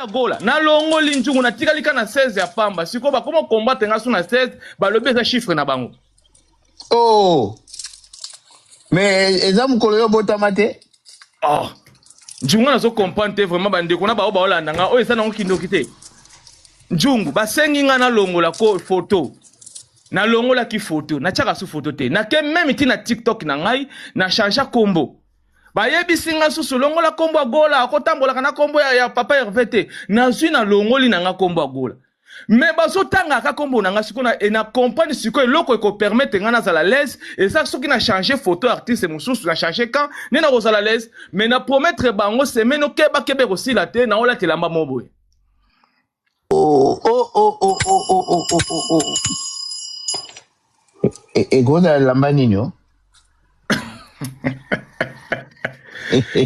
Ya Gola, nalongoli nzungu, natikali ka na 16 ya pamba. Sikoyo bakoma combattre nga su na 16, balobi eza chiffre na bango. Oh. Mais eza mokolo yo obotama te? Oh. Nzungu nazo comprendre te vraiment bandeko na bao baolanda nga oyo eza nango kindoki te. Nzungu basengi nga nalongola ko photo. Nalongolaki photo, natiaka su photo te. Nake meme ti na TikTok na ngai, na changea kombo. Bayebisi nga susu longola kombo ya Gola, akotambolaka na kombo ya papa Hervé te. Nazwi na longoli na nga kombo ya Gola. Mais bazotangaka kombo na nga sikoyo na, e na comprendre sikoyo eloko ekopermettre nga nazala l'aise eza soki na changer photo ya artiste mosusu na changer camp nde nakozala l'aise. Mais na promettre bango semaine okeba keba ekosila te, naolata elamba moko boye. Oh, oh, oh, oh, oh, oh, oh, oh, oh, oh. Ekozala elamba nini o?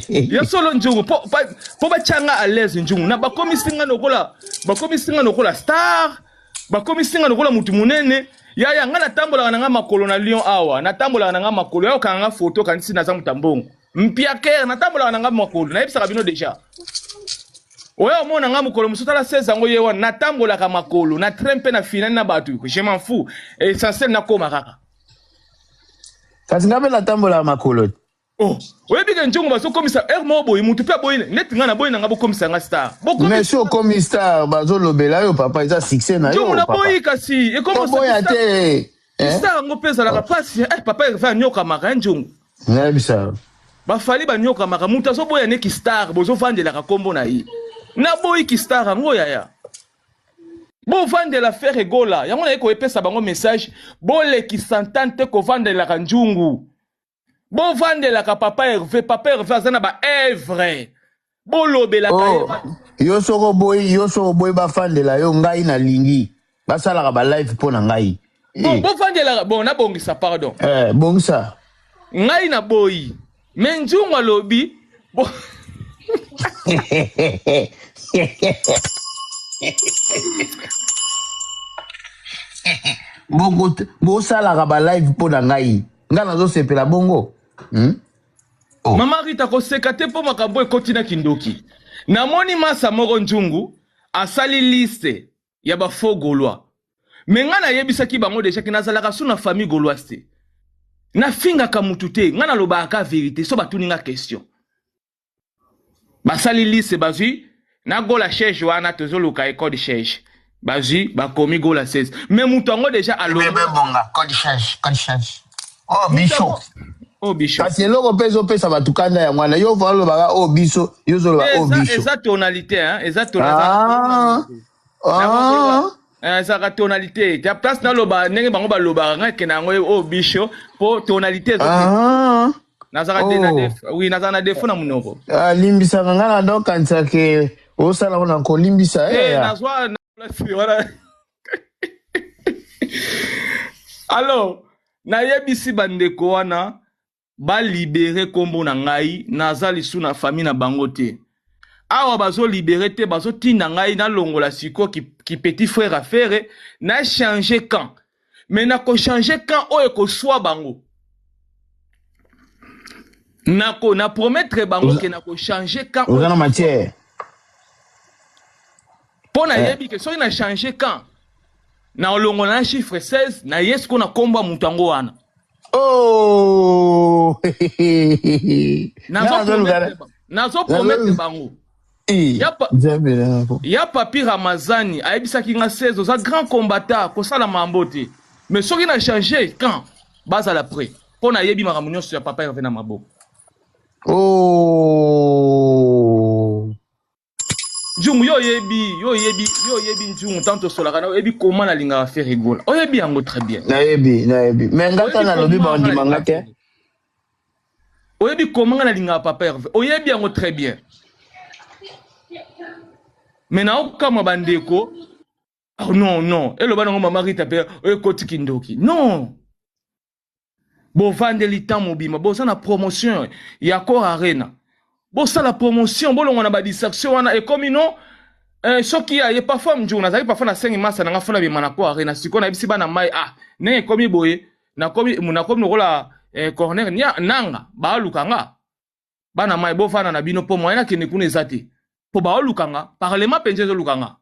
Ya solo nzungu po batya nga à l'aise nzungu na bakomisi nga lokola bakomisi nga lokola star, bakomisi nga lokola mutu monene. Yaya nga natambolaka na nga makolo na Lyon awa, natambolaka na nga makolo ya okanga nga photo kanisi naza mutu ya mbongo mpiaker, natambolaka na nga makolo, nayebisaka bino deja. Oya omona nga mokolo mosusu tala 16 yango ye wana natambolaka makolo na train mpe na finale na bato, je m'en fous, essentiel nakoma kaka. Kasi nga mpe natambolaka makolo. Oh, oyebi ke nzongo bazokomisa heure moko boye mutu mpe aboyi neti nga naboyi na nga bokomisa nga star. Mais si okomi star bazolobela yo papa, eza succès na yo. Nzongo naboyi kasi ekomoboya te. Star yango mpe ezalaka mpasi. Eh, papa Hervé anyokamaka ye nzongo. Nayebisa. Bafali banyokamaka, mutu azoboya neki star, bozovandelaka kombo na ye. Naboyi ki star yango yaya. Bovandela Ferre Gola, yango naye koyepesa bango message, bolekisa ntante kovandelaka nzungu. Bovandelaka papa Hervé, papa Hervé aza na ba œuvre. Bolobelaka oh, ye. Yo soko boyi, yo soko boyi bafandela yo, ngai nalingi. Basalaka ba live mpo na ngai. Bon, bovandelaka, bon nabongisa pardon. Eh, bongisa. Ngai naboyi. Mais nzungu alobi bo Bosalaka ba live mpo na ngai. Ngai nazosepela bongo. Hmm? Oh. Mama Rita koseka te mpo makambo ekoti na kindoki. Namoni masa moko nzungu asali liste ya ba faux gaulois. Mais ngai nayebisaki bango deja ke nazalaka su na famille gauloise te. Nafingaka mutu te, ngai nalobaka vérité so batuni nga question. Basali liste bazwi na gola chaise wana tozoluka ye code chaise. Bazwi bakomi gola 16. Mais mutu yango deja alongo. Bebe bonga code chaise, code chaise. Oh biso. Oh biso. Kasi eloko mpe ezopesa bato kanda yango wana yo va olobaka oh biso, yo ozoloba oh biso. Eza tonalité hein, eza tonalité. Ah. Ah. Ezalaka tonalité ya place naloba ndenge bango balobaka ngai kende yango oyo biso mpo tonalité ah. Nazalaka de na Oh. defo, oui, nazalaka na defo na monoko. Ah, limbisaka ngai na dokanisa ke osala ngo na kolimbisa Eh, eh, nazwa wana. Alors nayebisi bandeko wana balibere kombo na ngai, naza lisu na famille na bango te. Awa bazolibere te, bazotinda ngai nalongola sikoyo ki petit frère affaire na changer camp. Mais nako changer camp oyo ekoswa bango. Nako na promettre bango ke nako changer camp oza na matière. Mpo nayebi ke soki na changer camp na olongola na chiffre 16 na ye sikoyo na kombo ya moto yango wana. Oh! Nazo promettre bango. Ya Papi Ramazani ayebisaki nga 16 oza grand combattant kosala mambo te. Mais soki na changer camp bazala prêt. Mpo nayebi makambo nyonso ya papa Hervé na maboko. Oh! Nzungu yo oyebi, yo oyebi, yo oyebi nzungu tant tosolaka na oyebi comment nalingaka Ferre Gola. Oyebi yango très bien. Nayebi, nayebi. Mais nga ta nalobi bandima nga te. Oyebi comment nga nalingaka papa Hervé. Oyebi yango très bien. Mais na okamwa bandeko. Oh non non, eloba nango mama Rita pe oyo ekoti kindoki. Non. Bovandeli temps mobima, boza na promotion ya Accor Arena. Bosala promotion, bolongwa na ba distraction wana ekomi non. Soki aye parfois mjungu nazalaki parfois na sengi masa nanga fona bima na Accor Arena sikoyo nayebisi bana mai ah ndenge ekomi boye nakomi nakomi lokola corner nia nanga baluka nga bana mai bovanda na bino po moyen nakende kuna eza te. Mpo baoluka nga, parlement mpenza ezoluka nga.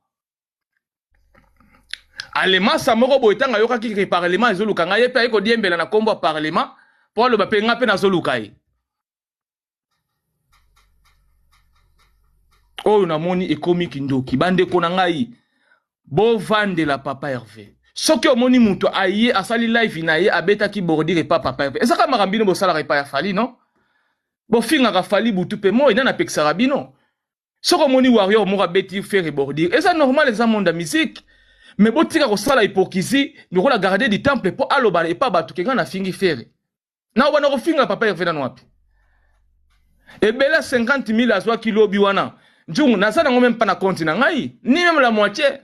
Alemasa moko boye ntango ayokaki ke parlement ezoluka nga, ye mpe aye kodiembela na nkombo ya parlement mpo aloba mpe nga mpe nazoluka ye. Oyo namoni ekomi kindoki. Bandeko na ngai, bovandela papa Herve. Soki omoni moto aye asali live na ye abetaki bordure epa papa Herve, ezaka makambo bino bosalaka epa ya Fally, non? Bofingaka Fally butu pe moi, nani apekisaka bino? Soki omoni warrior moko abeti Ferre bordure, eza normal, eza monde ya musique. Mais botika kosala hypocrisie lokola garde du temple po aloba epa bato ke nga nafingi Ferre. Na obanda kofinga papa Herve nanu wapi? Ebele ya 50 000 azwaki lobi wana. Nzungu naza nango meme pas na compte na ngai, ni meme la moitié.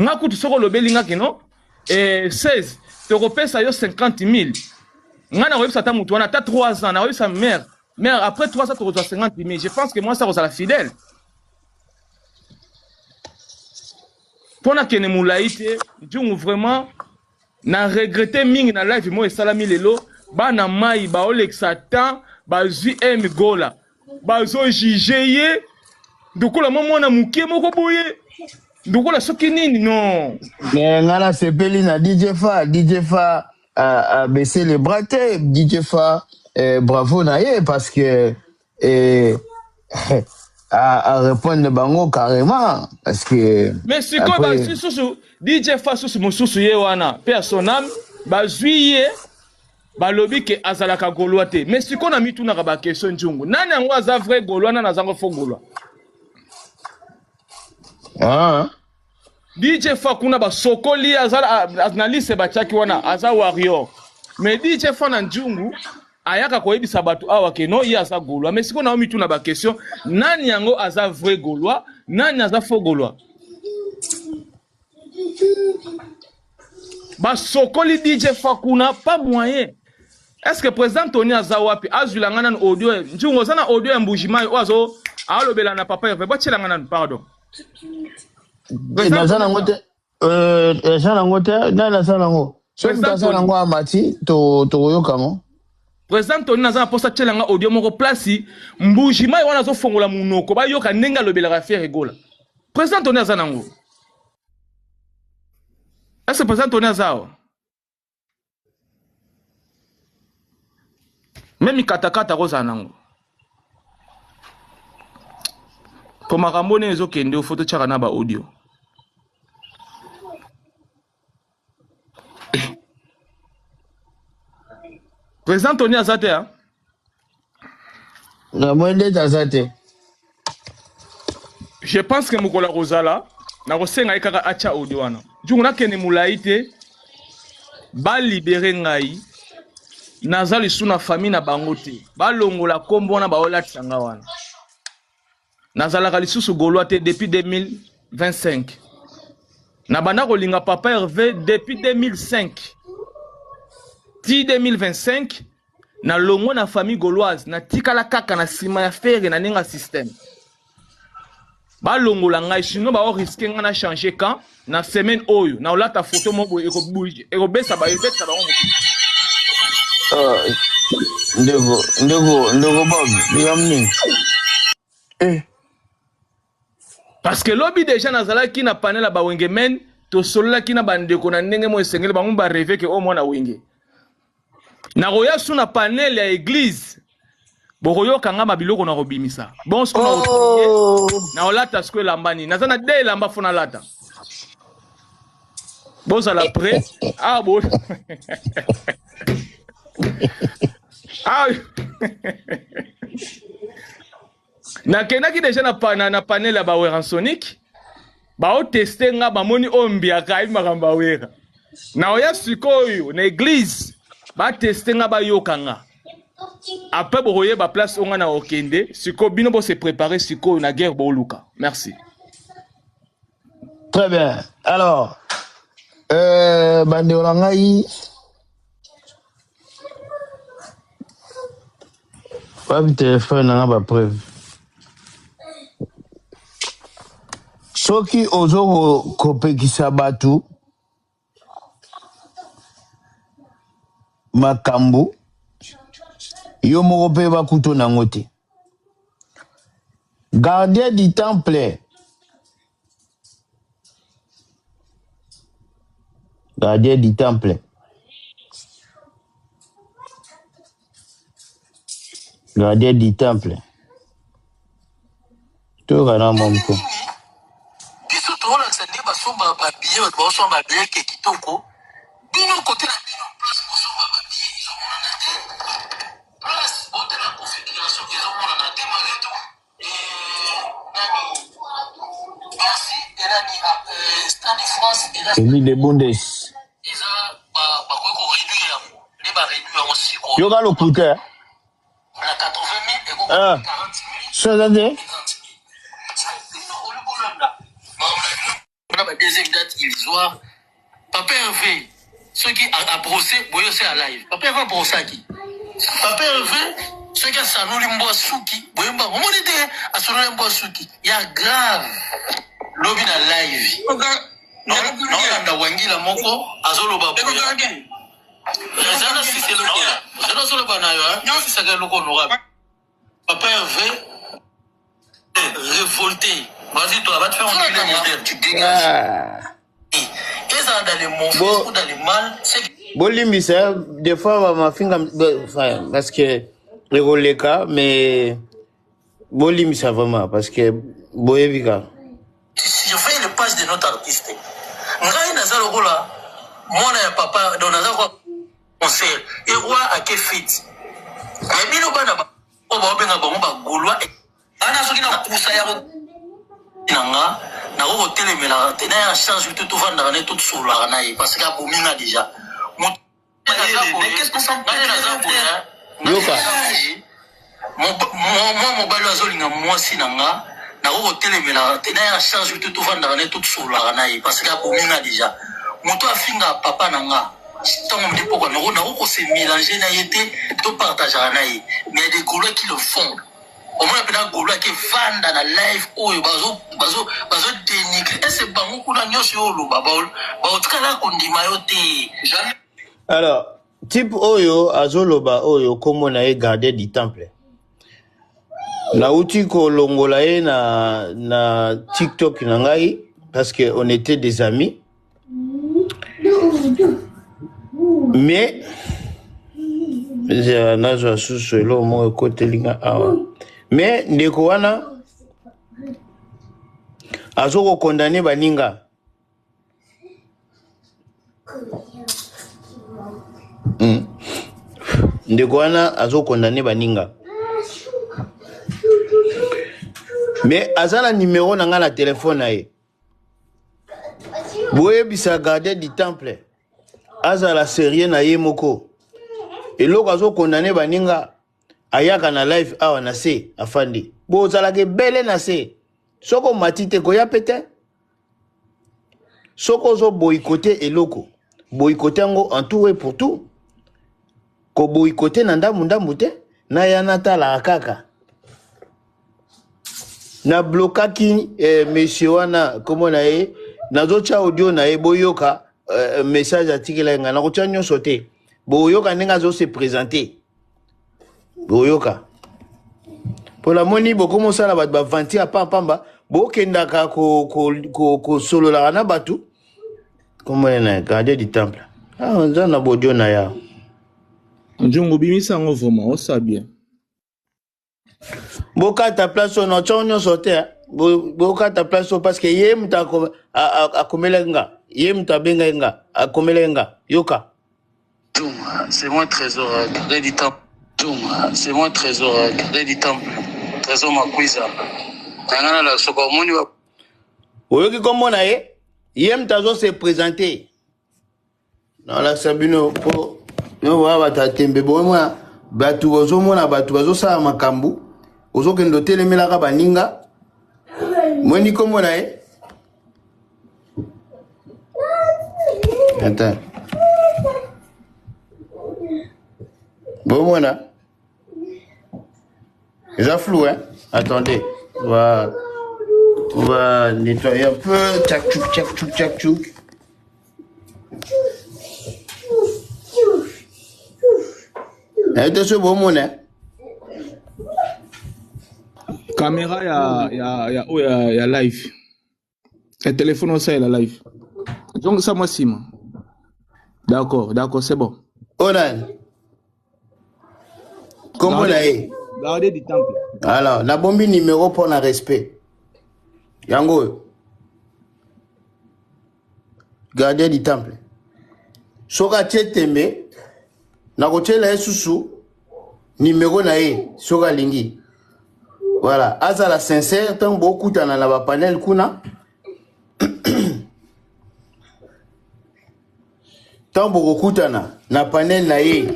Nga kutu soki olobeli nga kino eh, 16 tokopesa yo 50 000. Nga nakoyebisa ata motu wana ata 3 ans, nakoyebisa mère, mère après 3 ans tokozwa 50 000. Je pense que mwasi akozala fidèle. Mpo nakende molai te, Nzungu vraiment Na regrette mingi na live moko esalami lelo, bana mayi baolekisa temps bazui M Gola bazo juger ye ndokola mwa mwana mukie moko boye ndokola soki nini non. Mais nga nasepeli na DJ Fa, DJ Fa a, a baissé les bras te, DJ Fa eh, bravo na ye parce que eh, a, a répondre bango carrément parce que Mais sikoyo après bazwi susu DJ Fa susu mosusu ye wana pe ya son âme bazwi ye balobi ke azalaka gaulois te. Mais sikoyo na mitunaka ba question nzungu. Nani yango aza vrai gaulois nani azango faux gaulois? ah, DJ Fa kuna basokoli ye aza na liste batiaki wana aza warrior. Mais DJ Fa na nzungu ayaka koyebisa bato awa ke non ye aza gaulois. Mais sikoyo na mituna ba question nani yango aza vrai gaulois, nani aza faux gaulois? Basokoli DJ Fa kuna pas moyen. Est-ce que président Tony aza wapi? Azwila nga nanu audio. Nzungu oza na audio ya Mbujimayi oyo azo alobela na papa Hervé. Botiela nga nanu pardon. Président naza Tony nango aza. te eza nango te nani aza nango soki moto Président aza Tony. nango amati tokoyoka ngo Président Tony naza na posa tiela nga audio moko place Mbujimayi wana azofongola munoko bayoka ndenge alobelaka Ferre Gola. Président Tony aza nango. Est-ce que président Tony aza awa? Meme katakata akozala nango. Po makambo ndenge ezokende ofo totiaka na ba audio. Président Tony aza te hein? Namoni ndeti aza te. Je pense que mokolo akozala nakosenga ye kaka atya audio wana. Jungu nakende molai te balibere ngai naza lisusu na famille na bango te balongola nkombo wana baolatisa nga wana nazalaka lisusu gaulois te depuis 2025 nabanda kolinga papa Hervé depuis 2005 ti 2025 nalongwe na famille gauloise natikala kaka na nsima ya Ferre na ndenge ya système balongola ngai sinon bao risque ngai na changer camp na semaine oyo na olata photo moko boye ekobesa ba ebetisa bango motu. Ndeko ndeko ndeko Bob likambo nini eh. Parce que lobi déjà nazalaki na panel ya ba Wenge men tosololaki na bandeko na ndenge moko esengeli bango ba rêver ke o mwana Wenge. Nakoya su na panel ya église bokoyoka nga mabiloko na kobimisa. Bon siko Oh. na olata siko elamba nini? Naza na de elamba fo nalata. Bozala prêt? Ah bo. Ah. Nakendaki déjà na panel ya ba Weransonic. Baoteste nga bamoni oyo mbiaka ayebi makambo ya Wera. Na oya sikoyo na église bateste nga bayoka nga. Après bokoyeba place oyo nga na okende sikoyo bino bo se préparer sikoyo na guerre boluka. Merci. Très bien. Alors, bandeko na ngai wapi telefone na nga ba preuve soki ozo kopekisa bato makambo yo moko mpe bakuto nango te. Gardien du temple. Gardien du temple. Gardien du temple. Toyoka na mwa moke. Biso toolakisa nde basombaka babiye, bato baosomba babiye ke kitoko. Bino kote na bino place bosomba babiye ezomonana te, place botala configuration ezomonana te. Malgré tout nani Bercy elani Stade de France eza Eli de Bundes. Eza bakoki koréduire yango nde baréduire yango sikoyo. Yoka lokuta. Na 80 000 ekoki Ah. 40 000 So eza te? 30 000. Bino olibolanda wana ba deuxième date illusoire. Papa Hervé soki abrosse boye ose ya live, Papa Hervé abrosaki. Papa Hervé soki asanoli mbwa suki boye, mbango omoni te asanoli mbwa suki ya grave. Lobi na live naolanda wangila moko azoloba boye, eza na sisi eloko, eza nazoloba na yo nasisaka eloko honorable. Papa Hervé révolté. Vas-y toi, va te faire enculer mon père, tu dégages. Ah. Ezala dans les mauvais Bon. ou dans les mal, c'est Bolimbisa, des fois bamafinga enfin, parce que ekoleka, mais bolimbisa vraiment parce que boyebi kaka. Tu surveilles le page de notre artiste. Ngai naza lokola mwana ya papa, donc naza kwa concert et roi ake fit. Mais bino bana oyo baobenga bango bagaulois ana soki na kusa ya na nga nako kotelemelaka te na ya charge te, tovandaka ne tosololaka na ye parce que abomi nga déjà. Moto Mais qu'est-ce qu'on s'en ngai naza boye. Yoka. Mwa mobali oyo azolinga mwasi na nga, nako kotelemelaka te na ya charge te, tovandaka ne tosololaka na ye parce que abomi nga déjà. Moto afinga papa na nga ntango mde pokwa, nako kose mélanger na ye te, topartageaka na ye. Mais des Gaulois qui le font, omona mpena Gaulois ake vanda na live oyo bazodénigre ese bango kuna nyonso oyo oloba, baotikala kondima yo te. Jamais. Alors type oyo azoloba oyo, nkombo na ye Gardien du Temple. Nauti kolongola ye na TikTok na ngai parce que on était des amis, mais nazwa susu eloko moko ekoteli nga awa. Mais ndeko wana azokokondane baninga. Ndeko wana azokondane baninga, mais aza na numero na ngai na telefone na ye. Boyebisa Gardien du Temple azala sérieux na ye moko. Eloko azokondane baninga, ayaka na live awa na se afandi, bozalaka ebele na se. Soki omati te, koya pe te. Soki ozoboyikote eloko, boyikote yango en tout et pour tout. Koboyikote na ndambu ndambu te. Naya natalaka kaka nablokaki monsieur wana, kombo na ye nazotya audio na ye, boyoka message atikelaki ngai. Nakotya nyonso te, boyoka ndenge azose présenter, boyoka. Mpo namoni bokomosala bato bavanti ya pampamba, bokendaka kosololaka na bato. Kombo na Gardien du Temple, ah, nza na bodio na ya. Nzungu, bimisa yango vraiment, osa bien. Bokata place oyo, natyango nyonso te. Bokata place oyo parce que ye moto akomelaki nga, ye moto abengaki nga, akomelaki nga. Yoka. C'est moi Trésor, Gardien du Temple. C'est moi Trésor, Gardien du Temple. Trésor Makwiza. Nanga na soko omoni ba Oyoki kombo na ye, ye moto azose présenter. Nalakisa bino mpo bino boya bato ya tembe. Bomona bato, bozomona bato bazosala makambo, ozokende otelemelaka baninga. Mweni kombo na ye. Attends. Bomona eza flou, hein? Attendez, on va nettoyer un peu. Tchak tchouk tchak tchouk tchak tchouk. Naye te so bomona. Caméra ya ya ya oyo ya, ya live. Ya téléphone osalela live. Zongisa mwa nsima. D'accord, d'accord, c'est bon. Oyo nani? Kombo na ye? Gardez du temple. Alors, nabombi numéro mpo na respect. Yango oyo. Gardien du temple. Soki atie tembe, nakotiela ye susu numéro na ye soki alingi. Voilà, azala sincère ntango bokutana na ba panel kuna. Ntango bokokutana na panel na ye,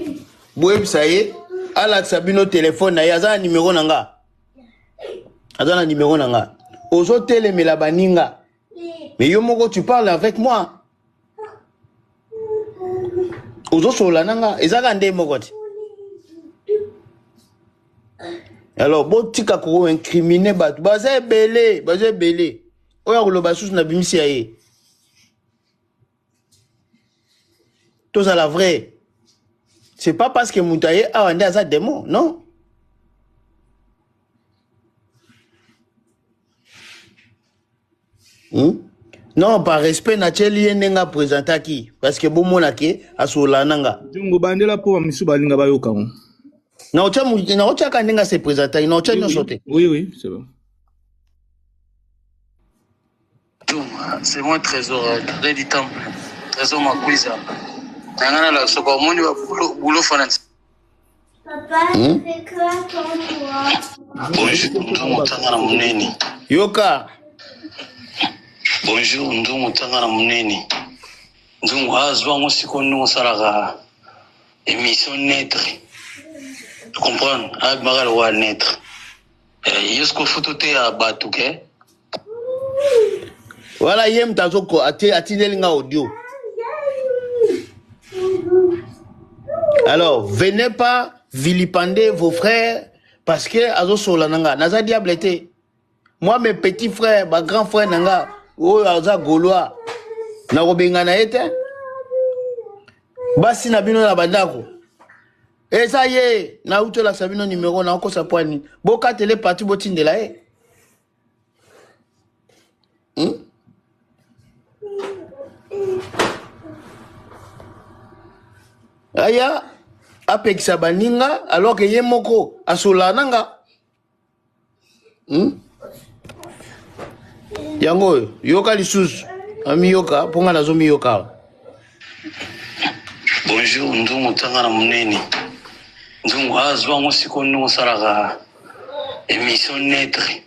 boyebisa ye alakisa bino telefone na ye, aza na numero na nga, aza na numero na nga. Ozotelemela baninga, mais yo moko tu parles avec moi, ozosolola na nga, eza kaka nde moko te. Alors botika koincrimine bato, baza ebele, baza ebele. Oyo akoloba susu na bimisi ya ye. Tozala vrai. C'est pas parce que moto aye awa nde aza démon, non. Non, par respect natieli ye ndenge apresentaki, parce que bomona ke asolola na nga. Jungu bandela mpo bamisu balinga bayoka ngo. Naotiaka ndenge ase présentaki, naotia nyonso te. Oui, oui, c'est bon. C'est moi Trésor, gardien du temple, Trésor Makwiza. Nangana la soko omoni ba boulot fana. Papa, c'est quoi ton toi? Bonjour, ndongo tanga na munene. Yoka. Bonjour, ndongo tanga na munene. Ndongo azwa ngo siko ndongo salaka émission neutre. Tu comprends? Ah, bakala wa neutre. Eh, yesko photo te ya bato ke. Voilà, ye moto azoko atindeli nga audio. Alors, venez pas vilipender vos frères parce que azosola na nga. Naza diable te. Moi, mes petits frères, ba grands frères na nga, oyo aza gaulois, nakobenga na ye te. Basi na bino na bandako. Eza ye, nauti olakisa bino numéro na okosa poa nini. Bokatele parti botindela ye. Aya apekisa baninga alors que ye moko asola na nga. Yango oyo yoka lisusu amiyoka mpo nga nazomiyoka awa. Bonjour ndungu tanga na munene. Ndungu azwa ngo siko ndungu salaka émission neutre.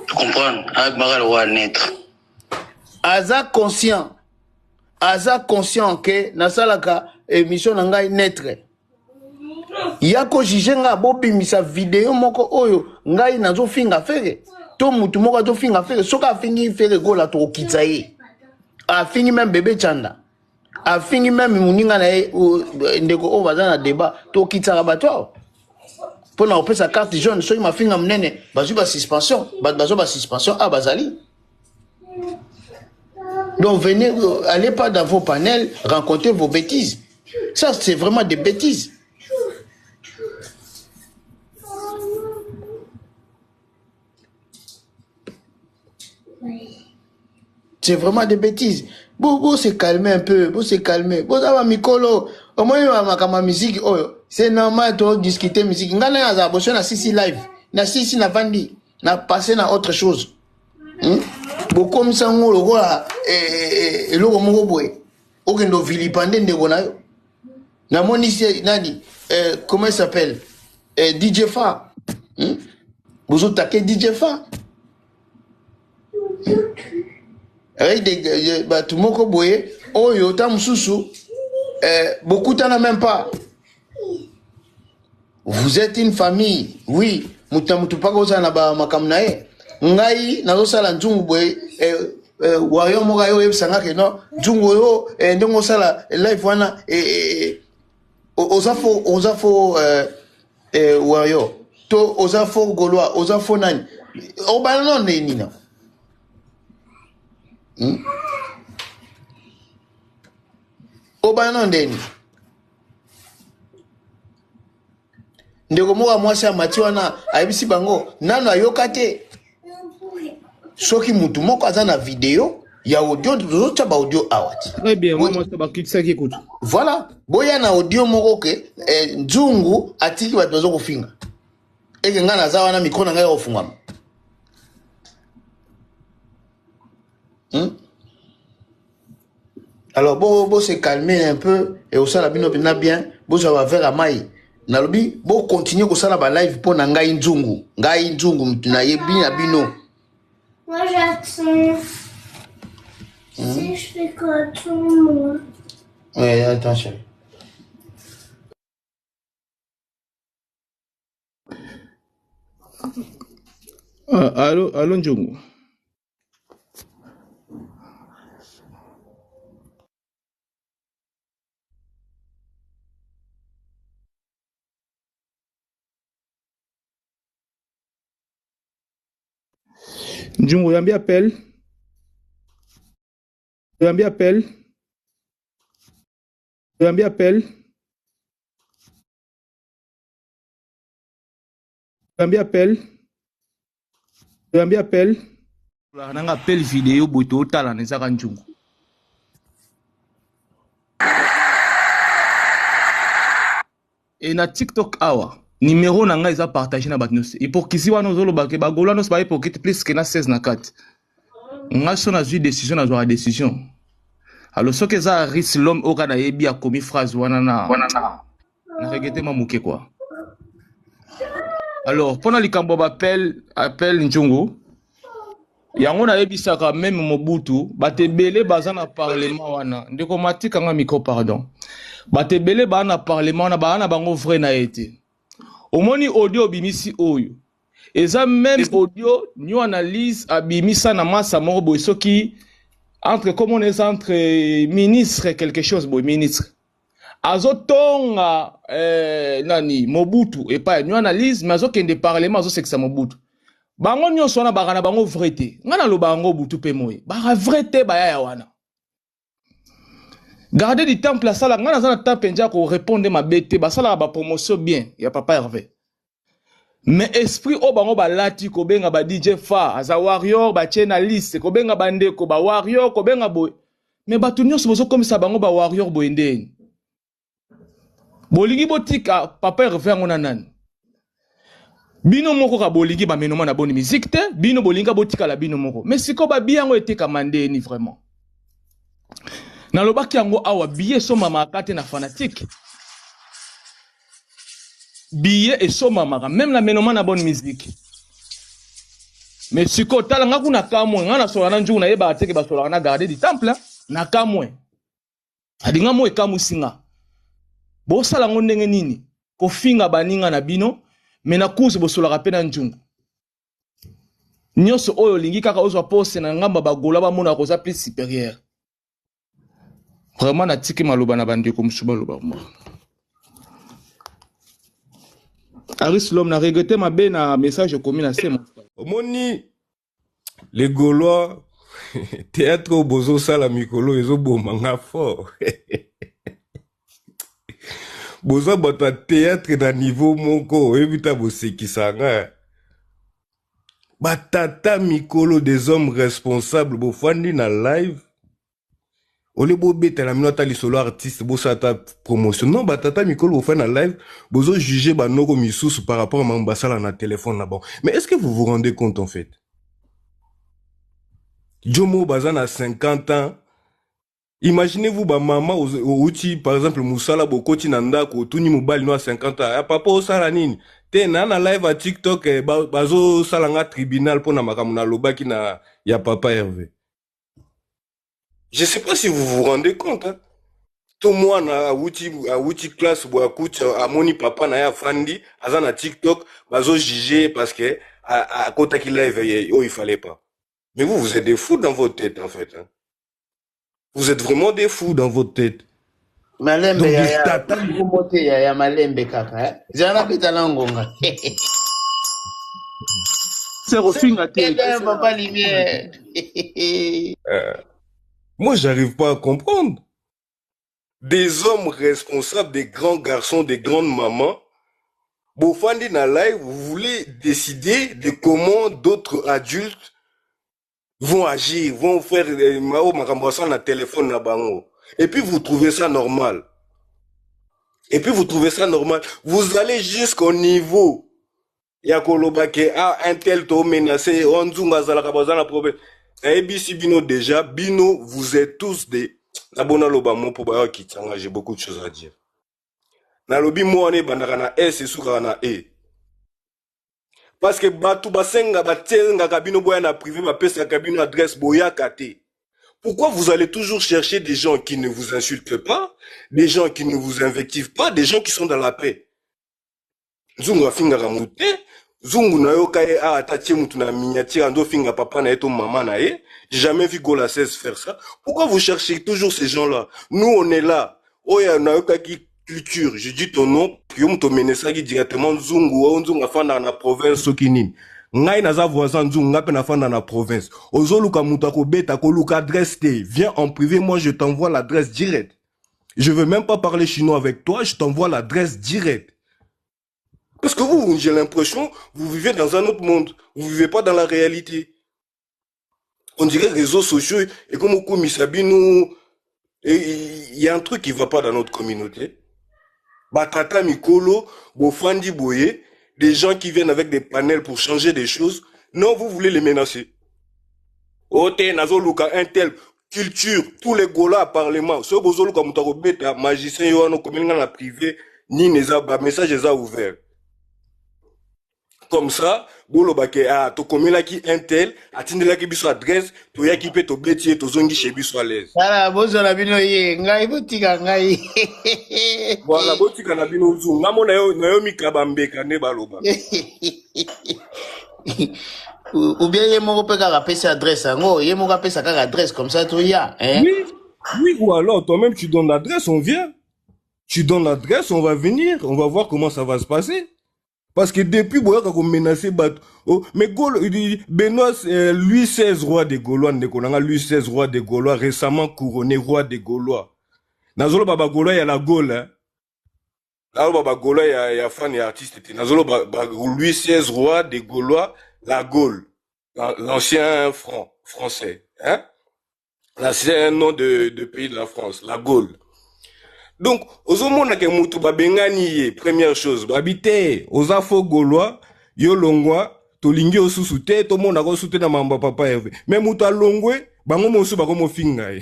Tu comprends? Ah, bakala wa neutre. Aza conscient. Aza conscient que nasalaka émission na ngai neutre. Ya ko juger nga bobimisa video moko oyo ngai nazofinga Ferre to mutu moko azofinga Ferre, soki afingi Ferre Gola tokokitisa ye. Afingi même bébé Chanda. Afingi même moninga na ye ndeko oyo baza na débat tokitsaka bato awa. Mpo na kopesa carte jaune soki mafinga monene bazwi ba suspension, bato bazwa ba suspension a bazali. Donc venez, allez pas dans vos panels raconter vos bêtises. Ça c'est vraiment des bêtises. C'est vraiment des bêtises. Bon, bon, se calmer un peu, bon, se calmer. Bon, ça va, Mikolo. Au moins, il y a ma musique. Oh, c'est normal, toi, discuter musique. Nga na za, bon, na sisi live. Na sisi na vandi. Na passé na autre chose. Bokomisa ngo lokola, eloko moko boye. Okendo vilipande ndeko na yo. Na moni si, nani, comment il s'appelle? DJ Fa. Bozo take DJ Fa. Avec des, bato moko boye, oyo ta mosusu, bokutana même pas. Vous êtes une famille, oui. Mutu na mutu mpaka ozala na ba makambo na ye. Ngai nazosala nzungu boye, wayo moko aye oyebisa nga ke non, nzungu oyo, ndenge osala live wana, oza fo, oza fo, wayo. To oza fo gaulois, oza fo nani. Obala non nde nini? Obala non nde nini? Ndeko moko ya mwasi amati wana ayebisi bango nano ayoka te. Soki mutu moko aza na video ya audio, tozotya ba audio awa ti. Très bien, mwa mwasi bakitisaki kutu. Voilà, boya na audio moko ke eh, Nzungu atiki bato bazo kofinga. Eke ngai naza wana micro na ngai ya kofungwama. Alors bo bo se calmer un peu et osala bino pena bien, bozwa ba verre ya mai. Nalobi bo continuer kosala ba live mpo na ngai Nzungu, ngai Nzungu mutu nayebi na bino. Moi j'attends. Si je fais quoi tout moi. Ouais, attends chérie. Ah, allo, allo Nzungu. Nzungu oyambi appel? Oyambi appel? Oyambi appel? Oyambi appel? Oyambi appel? Nanga appel video boye totalana ezaka Nzungu. E na TikTok awa numero na ngai eza partage na bato nyonso. Hypocrisie wana ozoloba ke bagolois nyonso ba hypocrite plus ke na 16 na kati. Ngai so nazwi décision, nazwaka décision. Alors soki eza Aris l'homme oyo kaka nayebi akomi phrase wana na na regrette mwa moke quoi. Alors mpona likambo ya baappel appel Nzungu, yango nayebisaka meme Mobutu, bato ebele baza na parlement wana. Ndeko matika nga micro pardon. Bato ebele baza na parlement wana, baza na bango vrai na ye te. Omoni audio obimisi oyo eza même audio new analyse abimisa na masa moko boye, soki entre comment on est entre ministre quelque chose boye, ministre azotonga nani Mobutu epai new analyse, mais azokende parlement azosekisa Mobutu. Bango nyonso wana baka na bango vrai te. Nga naloba yango butu mpe moye, baka vrai te bayaya wana. Garde du temple asala, nga naza na temps mpenza ya korépondre mabe te, basalaka bapromotion bien ya papa Hervé. Mais esprit oyo bango balati, kobenga ba DJ Fa aza warrior, batie na liste, kobenga bandeko ba warrior, kobenga boye. Mais bato nyonso bozokomisa bango ba warrior boye ndeni. Bolingi botika papa Hervé yango na nani? Bino moko ka bolingi ba menoma na bonne musique te, bino bolinga botikala bino moko. Mais siko ba biyango etekama ndeni vraiment. Nalobaki yango awa, billet esomamaka te na fanatique. Billet esomamaka même na menoma na bonne musique. Mais siko tala nga kuna kamwe, nga nasola na njuku nayebaka te ke basolaka na garde du temple, na kamwe. Alinga mo ekamwisi nga. Bosala ngo ndenge nini? Kofinga baninga na bino, mais na course bosolaka pe na nzungu. Nyonso oyo olingi kaka ozwa poste na ngambo ya bagola bamona koza plus supérieur. Vraiment natiki maloba na bandeko mosusu baloba mwa. Aris Lom na regrette mabe na message okomi na se. Omoni les Gaulois théâtre oyo bozosala mikolo ezoboma nga fort. Boza bato ya théâtre na niveau moko oyebi ta bosekisa nga. Batata mikolo des hommes responsables bofandi na live ole bobetela bino ata lisolo artiste bosala ata promotion. Non, batata mikolo bofandi na live bozo juger banoko misusu par rapport à mambo basala na téléphone na bango. Mais est-ce que vous vous rendez compte en fait? Jomo baza na 50 ans. Imaginez-vous ba mama outi par exemple musala bokoti na ndako otuni mobali no a 50 ans, ah, papa osala nini? Te na na live à TikTok eh, bazo sala nga tribunal pona makambo na lobaki na ya papa Hervé. Je sais pas si vous vous rendez compte hein? To mwana awuti classe boye akuti amoni papa na ye afandi aza na TikTok bazo juger parce que akotaki live oyo il fallait pas. Mais vous, vous êtes des fous dans votre tête en fait hein? Vous êtes vraiment des fous dans votre tête. Malembe ya ya kombo te ya ya malembe kaka eh. Zala beta na ngonga. C'est rofinga te. Papa Lumière. Moi j'arrive pas à comprendre. Des hommes responsables, des grands garçons, des grandes mamans. Bofandi na live, vous voulez décider de comment d'autres adultes vont agir, vont faire euh, mao makambo asala na téléphone na bango. Et puis vous trouvez ça normal. Et puis vous trouvez ça normal. Vous allez jusqu'au niveau ya koloba ke ah un tel to menacé, oh nzunga azalaka baza na problème. Nayebisi bino déjà, bino vous êtes tous des nabona loba mo po bayo kitanga, j'ai beaucoup de choses à dire. Nalobi mo wana ebandaka na S esukaka na E. Parce que bato basenga batengaka bino boya na privé bapesaka bino adresse boyaka te. Pourquoi vous allez toujours chercher des gens qui ne vous insultent pas, des gens qui ne vous invectivent pas, des gens qui sont dans la paix? Nzungu afingaka mutu te. Zungu nayoka ye awa ata tie mutu na miniature ando finga papa na ye to mama na ye. J'ai jamais vu Gola 16 faire ça. Pourquoi vous cherchez toujours ces gens-là? Nous on est là. Oya nayokaki culture, je dis ton nom, yo mutu omenesaki directement Nzungu, oyo Nzungu afandaka na province soki nini. Ngai naza voisin Nzungu, ngai pe nafanda na province. Ozoluka mutu akobeta, koluka adresse te. Viens en privé, moi je t'envoie l'adresse direct. Je veux même pas parler chinois avec toi, je t'envoie l'adresse directe. Parce que vous, j'ai l'impression, vous vivez dans un autre monde. Vous vivez pas dans la réalité. On dirait réseaux sociaux, et comme au Sabino, il y a un truc qui va pas dans notre communauté. Batata Mikolo, Bofandi Boye, des gens qui viennent avec des panels pour changer des choses. Non, vous voulez les menacer. Ote, nazoluka, un tel, culture, tous les Gaulois à parlement. Soki bozoluka moto akobeta, magicien yo wana okomeli nga na privé, nini eza, ba message eza ouvert. Comme ça, boloba ke ah, tokomelaki un tel, atindelaki biso adresse, toyaki mpe tobeti ye, tozongi chez biso à l'aise. Tala, bozwa na bino ye, ngai botika ngai. Voilà, botika na bino nzungu. Nga mo nayo nayo mikaba mbeka nde baloba. Ou bien ye moko mpe kaka apesi adresse yango, ye moko apesa kaka adresse comme ça toya, hein? Oui, oui, ou alors toi-même tu donnes l'adresse, on vient. Tu donnes l'adresse, on va venir, on va voir comment ça va se passer. Parce que depuis boyaka ko menacer bato. Oh, mais Gaulle, il dit, Benoît, Louis XVI, roi des Gaulois, ndeko nanga Louis XVI, roi des Gaulois, récemment couronné roi des Gaulois. Nazolo baba Gaulois ya la Gaule, hein. Nazolo baba Gaulois ya, ya fan ya artiste te. Nazolo ba, ba, Louis XVI, roi des Gaulois, la Gaule. L'ancien franc, français, hein. L'ancien nom de pays de la France, la Gaule. Donc, ozomona ke mutu babengani ye, première chose, babi te, oza faux Gaulois, yo longwa, tolingi osusu te, tomona ko sute na mamba papa Hervé. Mais mutu alongwe, bango mosusu bakomofinga ye.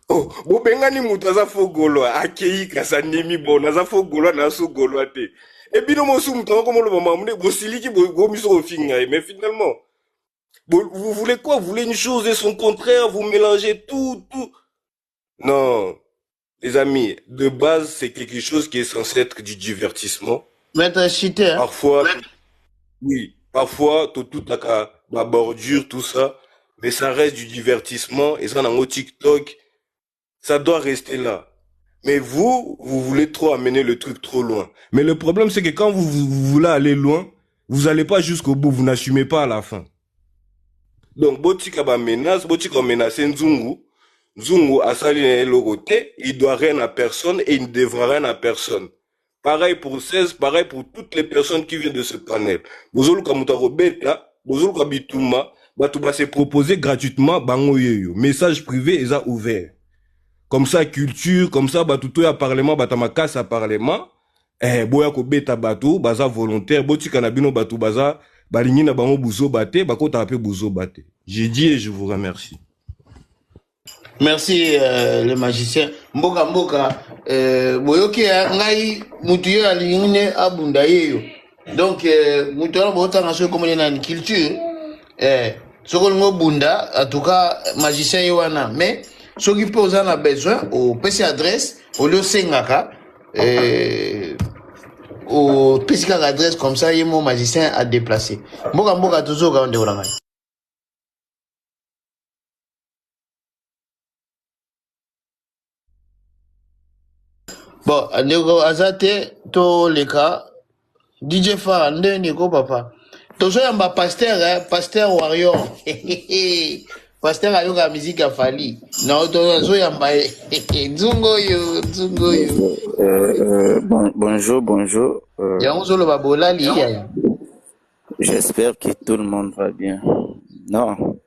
Oh, bobengani mutu aza faux Gaulois, akei kasi andimi bon, aza faux Gaulois, na so Gaulois te. E bino mosusu mutu yango komoloba mamu nde bosiliki bomiso kofinga ye, mais finalement, bon, vous voulez quoi? Vous voulez une chose et son contraire, vous mélangez tout, tout. Non, les amis, de base, c'est quelque chose qui est censé être du divertissement. Maître Chité, hein? Parfois, oui, parfois, tout, tout la, la bordure, tout ça, mais ça reste du divertissement, et ça, dans mon TikTok, ça doit rester là. Mais vous, vous voulez trop amener le truc trop loin. Mais le problème, c'est que quand vous, vous, vous voulez aller loin, vous allez pas jusqu'au bout, vous n'assumez pas à la fin. Donc, botika ba menace, botika menacer Nzungu. Nzungu asali na eloko te, il doit rien à personne et il ne devra rien à personne. Pareil pour 16, pareil pour toutes les personnes qui viennent de ce panel. Bozoluka mutu akobeta, bozoluka bituma, bato ba se proposer gratuitement bango yeyo. Message privé eza ouvert. Comme ça culture, comme ça bato to ya parlement, bato makasi ya parlement, eh boya kobeta bato, baza volontaire, botika na bino bato baza balingi na bango buzoba te, bakotaka pe buzoba te. J'ai dit et je vous remercie. Merci le magicien. Mboka mboka boyoki ya ngai mutu yo alingi ne abunda yeyo. Donc mutu wana botanga soki komoni nani culture soki olingi obunda en tout cas magicien ye wana, mais soki mpe oza na besoin opesi adresse olie osengaka opesi kaka adresse comme ça ye mo magicien a déplacé. Mboka mboka tozoka ndeko na ngai. Bon, ndeko aza te toleka DJ Fara nde ndeko papa. Tozoyamba pasteur, hein, pasteur warrior. Pasteur ayoka musique ya Fally. Na ozoyamba ye. Nzungu oyo, nzungu oyo. Bonjour, bonjour. Yango ozoloba bolali yaya. J'espère que tout le monde va bien. Non,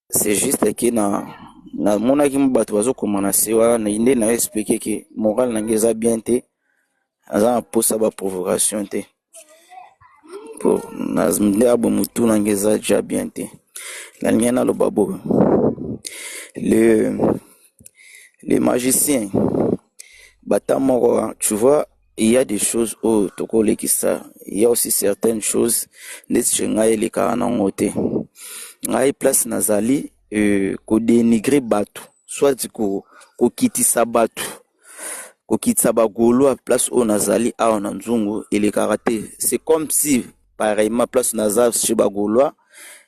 c'est juste que na namonaki bato bazokoma na se wana, nde na expliquer que moral na ngai eza bien te, aza na posa baprovocation te, po nde aboye motu na ngai eza déjà bien te. Nalingi naloba boye: le magicien bata moko, tu vois, il y a des choses oyo tokolekisa, il y a aussi certaines choses ndeti chez ngai elekaka nango te. Ngai place nazali, kodénigrer bato, soit kokitisa bato, kokitisa bagaulois, place oyo nazali awa na nzungu elekaka te. C'est comme si pareillement place naza chez bagaulois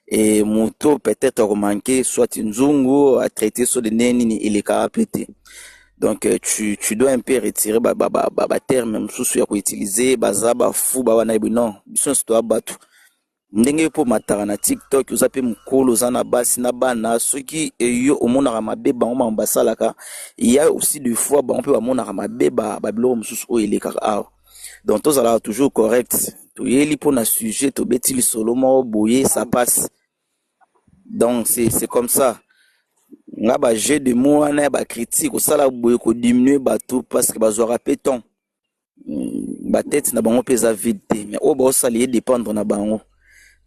e moto peut-être akomanquer soit nzungu, atraiter so de ndenge nini, elekaka mpe te. Donc tu dois un peu retirer baterme ba mosusu ya koutiliser, baza bafu bawana yebi. Non, biso nyonso toya bato ndenge mpo mataka na TikTok. Oza mpe mokolo, oza na basi na bana. Soki yo omonaka mabe bango makambo basalaka, ya aussi des fois bango mpe bamonaka mabe babiloko mosusu oyo elekaka awa. Donc tozalaka toujours correct. Toyeli mpona sujet, tobeti lisolo moko boye, ça passe. Donc c'est comme ça. Nga bajeu de mots wana ya bacritique, kosala boye, kodiminuer bato, parce que bazwaka mpe temps, batete na bango mpe eza vide te. Mais oyo baosala ye dépendre na bango.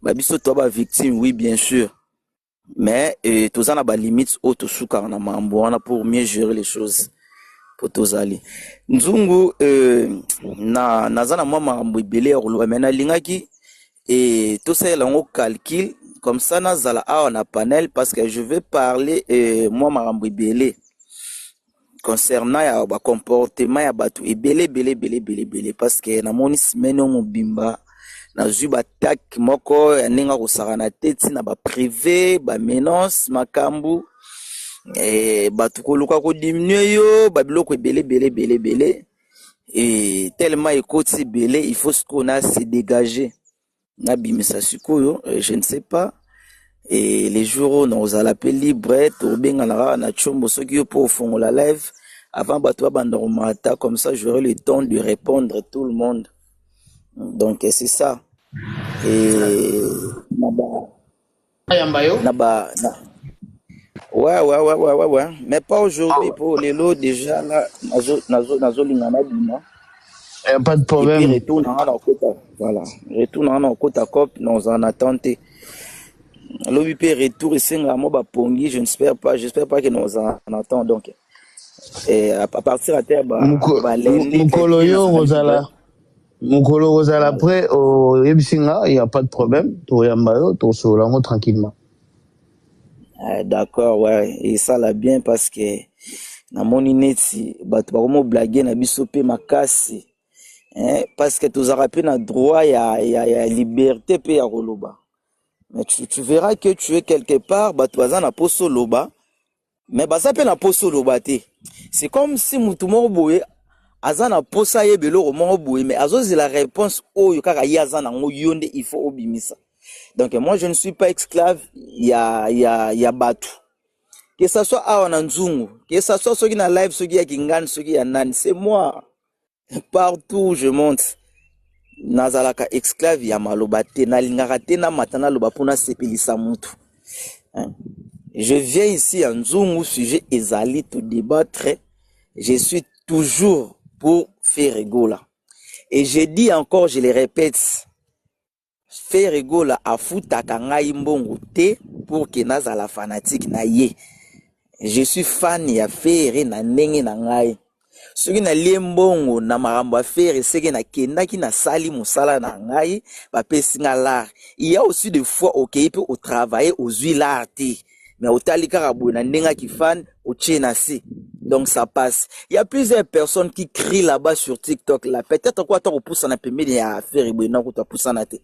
Babiso toa bavictime, oui, bien sûr, mais toza na balimite oyo tosukaka na makambo wana pour mieux gérer les choses, po tozali nzungu. Na naza na mwa makambo ebele ya koloba, mais nalingaki tosalela yango calcul comme ça nazala awa na panel, parce que je vais parler mwa makambo ebele concernant ya bacomportement ya bato ebele ebele ebele ebele ebele, parce que namoni semaine oyo mobimba nazwi baattaque moko ya ndenge akosaka te, ntina baprivé, bamenaces, makambo bato koluka kodiminuer yo, babiloko ebele ebele ebele ebele. E tellement ekoti ebele, il faut sikoyo na se dégager, nabimisa sikoyo. Je ne sais pas, et les jours oyo nakozala mpe libre, tobengana kaka na tshombo. Soki yo mpo ofongola live avant bato babanda komata, comme ça j'aurai le temps de répondre tout le monde. Donc c'est ça. Et na ba Ayamba yo. Na ba na... Ouais, mais pas aujourd'hui, pour lelo déjà là nazo nazo nazolinga nabima. Y a pas de Et puis problème. Retour na nga na okota, voilà, retour na nga na okota cop, naozala na temps te. Lobi mpe retour esengaka mo bapongi. Je n'espère pas, j'espère pas que naozala na temps. Donc à partir ya te balundi. Mokolo yo kozala, mokolo kozala prêt, oyebisi nga, y a pas de problème, toyamba yo, tosolola yango tranquillement. D'accord, ouais, esala bien, parce que namoni neti bato bakomoblaguer na biso mpe makasi, hein, parce que tozalaka mpe na droit ya liberté mpe ya koloba. Mais tu verras que tu es quelque part, bato baza na poso oloba, mais baza mpe na poso oloba te. C'est comme si mutu moko boye aza na posa ayeba eloko moko boye, mais azozela réponse oyo kaka ye aza nango, yo nde il faut obimisa. Donc moi, je ne suis pas esclave ya bato, que ça soit awa na nzungu, que ça soit soki na live, soki ya kingani, soki ya nani. C'est moi, partout où je monte, nazalaka esclave ya maloba te. Nalingaka te namata naloba mpo nasepelisa mutu. Je viens ici ya nzungu, sujet ezali to débattre. Je suis toujours pour Ferre Gola et je dis encore, je le répète, Ferre Gola afutaka ngai mbongo te pour que nazala fanatique na ye. Je suis fan ya Ferre na ndenge na ngai. Soki nalie mbongo na makambo ya Ferre, seke nakendaki, nasali mosala na ngai, bapesi nga l'argent. Il y a aussi des fois okei mpe otravailler, ozwi l'argent te, mais otali kaka boye na ndenge aki fan, otie na se. Donc ça passe. Il y a plusieurs personnes qui crient là-bas sur TikTok là, peut-être quoi, ata kopusana pembeni ya Ferre boye, na kutu apusana te.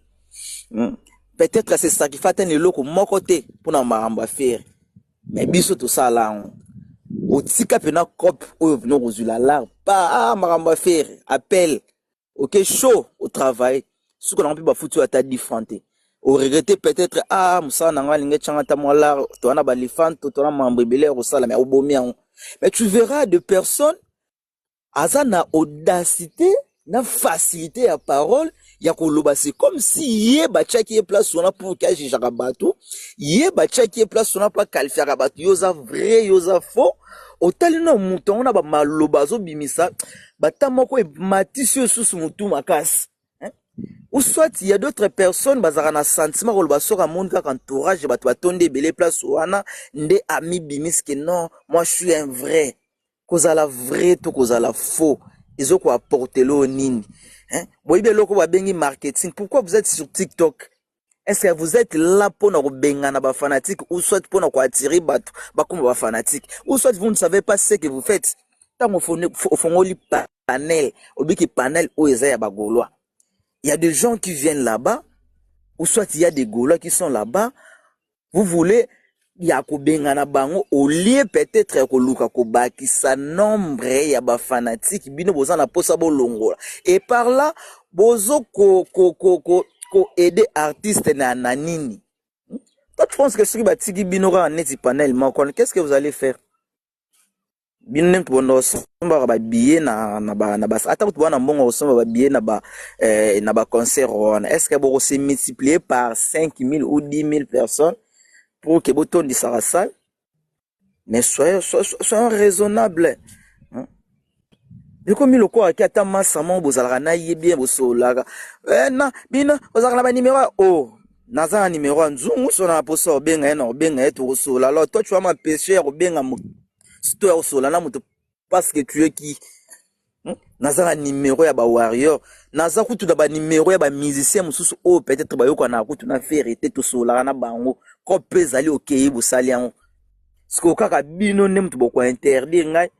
Peut-être se sacrifier ata na eloko moko te mpona makambo ya Ferre, mais biso tosala yango. Otika mpena cope oyo mpena okozwila l'argent pa makambo ya Ferre, appel, ok, chaud au travail, suka nango mpe bafuti oyo ata 10 franc te. Oregrete peut-être, ah, mosala na ngai alingi etianga ata mwa lar, toza na balifanto, toza na mambo ebele ya kosala, mais obomi yango. Mais tu verras de personnes aza na audacité na facilité ya parole ya koloba. C'est comme si ye batiaki ye place wana pour ke ajugeaka bato, ye batiaki ye place wana mpo aqualifiaka bato: yo oza vrai, yo oza faux. Otali na moto yango na bamaloba azobimisa, bata moko ematisi yo susu motu makasi, hein? Ou soit il y a d'autres personnes bazalaka na sentiment koloba, soki amoni kaka entourage, bato batondi ebele place wana, nde amibimisi ke non, moi je suis un vrai. Kozala vrai to kozala faux ezokoapporter yo nini, hein? Boyebi eloko babengi marketing? Pourquoi vous êtes sur TikTok? Est-ce que vous êtes là mpona kobengana bafanatique, ou soit mpona koattirer bato bakoma bafanatique, ou soit vous ne savez pas ce que vous faites? Ntango ofongoli panel, obiki panel oyo eza ya bagaulois, il y a des gens qui viennent là-bas, ou soit il y a des Gaulois qui sont là-bas. Vous voulez ya kobengana bango au lieu peut-être ya koluka kobakisa nombre ya bafanatique. Bino boza na mposa bolongola, et par là bozo ko, ko, ko, ko, ko aider artiste na nini? Toi, tu penses que soki batiki bino kaka neti panel moko, qu'est-ce que vous allez faire? Bino nde bonda kosombaka babillet na ba ata kutu bwana mbongo kosomba babillet na baconcert wana, est ce que bokose multiplier par 5000 ou 10 000 personnes pour que botondisaka salle? Mais soyons raisonnable, hein? Ekomi lokola ki ata masa moko bozalaka na ye bien, bosololaka. Na bino bozalaka na banimero o oh, naza na nimero ya nzungu, so na posa kobenga ye, na kobenga ye, tokosolola. Alors toi, tu vas m'empêcher ya kobenga moto to ya kosolola na moto parce que tu es qui? Naza na nimero ya bawarrior, naza kutu na banimero ya bamusicien mosusu oyo peut-être bayokanaka kutu na Ferre te, tosololaka na bango ko mpe ezali okei bosali yango. Sikoyo kaka bino nde moto bokointerdire ngai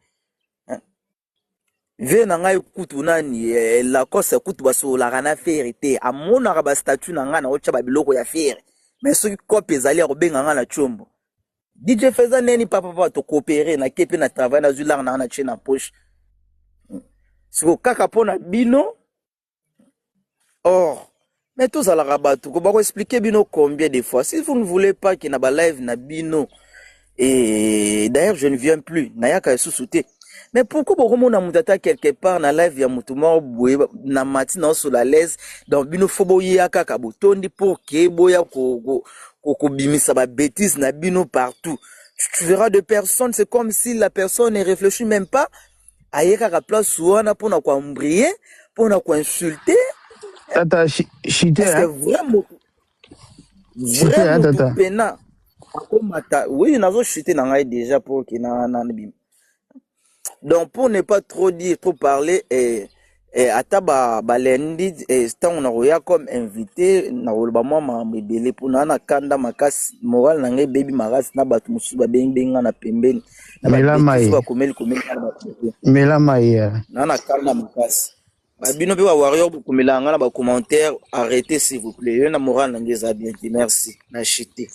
vie na ngai. Kutu nani, Lacoste kutu basololaka na Ferre te, amonaka bastatut na ngai na otya babiloko ya Ferre, mais soki kope ezali ya kobenga ngai na tiombo, DJ Feza neni papapa, tocoopérer, nake mpe na travail, nazwi lar na ngai na tie na poche. Sikoyo kaka mpo na bino or, mais tozalaka bato ko bakoexpliquer bino combien de fois? Si vous ne voulez pas ke na balive na bino, et d'ailleurs je ne viens plus, nayaka lisusu te. Mais pourquoi bokomona moto ata quelque part na live ya moto moko boye na mati na osola à l'aise, donc bino fo boyeya kaka botondi pour ke boya kobimisa babêtise na bino partout? Tu verras de personnes, c'est comme si la personne ne réfléchit même pas, aye kaka place wana mpona koembrouiller, mpona koinsulter. Tata, chite, Est-ce que hein? vrai moto Chite, vrai hein, moto tata? Pena akomata, oui, nazochute na ngai déjà pour ke na bima. Donc pour ne pas trop dire, trop parler, ata balendi ntango nakoya comme invité, nakoloba mwa makambo ebele mpona na kanda makasi, moral na ngai ebebi makasi na bato mosusu babengi nga na pembeni na Mela babêtises mai. bakomeli komeli nga na bato. Mela mai. Na kanda makasi. Babino mpe bawarrior bokomelaka nga na bacommentaire, arrêtez s'il vous plaît. Yo na moral na ngai eza bien te. Merci, na chute.